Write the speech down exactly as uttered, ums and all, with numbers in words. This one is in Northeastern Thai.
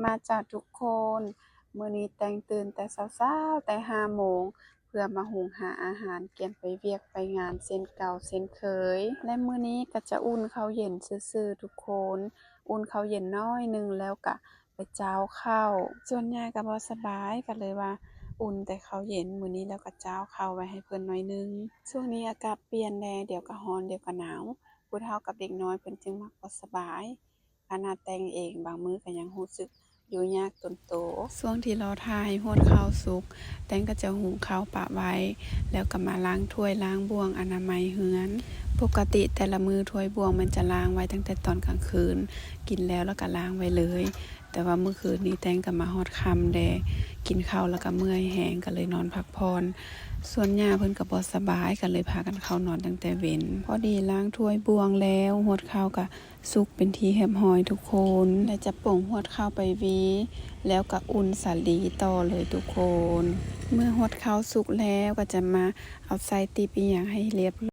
มาจ้าทุกคน มื้อนี้แตงตื่นแต่เช้าๆ แต่ห้าโมง เพื่อมาหุงหาอาหารเกียมไปเวียกไปงานเช่นเก่าเช่นเคย และมื้อนี้ก็จะอุ่นข้าวเย็นซื่อๆ ทุกคน อุ่นข้าวเย็นน้อยหนึ่งแล้วก็ไปเจ้าข้าว ส่วนย่าก็บ่สบายก็เลยว่าอุ่นแต่ข้าวเย็น มื้อนี้แล้วก็เจ้าข้าวไว้ให้เพิ่นน้อยหนึ่ง ช่วงนี้อากาศเปลี่ยนแด่ เดี๋ยวก็ร้อนเดี๋ยวก็หนาว ผู้เฒ่ากับเด็กน้อยเพิ่นจึงมักบ่สบาย ขนาดแตงเองบางมื้อก็ยังรู้สึกอยู่ยากตนโต ช่วงที่รอท่าให้ฮวดข้าวสุก แตงก็จะหุงข้าวปะไว้ แล้วก็มาล้างถ้วยล้างบ่วงอนามัยเฮือน ปกติแต่ละมื้อถ้วยบ่วงมันจะล้างไว้ตั้งแต่ตอนกลางคืน กินแล้วแล้วก็ล้างไว้เลย แต่ว่ามื้อคืนนี้แตงก็มาฮอดค่ำแด่ กินข้าวแล้วก็เมื่อยแฮงก็เลยนอนพักผ่อน ส่วนย่าเพิ่นก็บ่สบายก็เลยพากันเข้านอนตั้งแต่เว็น พอดีล้างถ้วยบ่วงแล้ว ฮวดข้าวก็ สุกเป็นที่เรียบร้อยทุกคน และจะปงฮวดข้าวไปวี แล้วก็อุ่นสาลีต่อเลยทุกคน เมื่อฮวดข้าวสุกแล้วก็จะมาเอาไส้ติบอีหยังให้เรียบ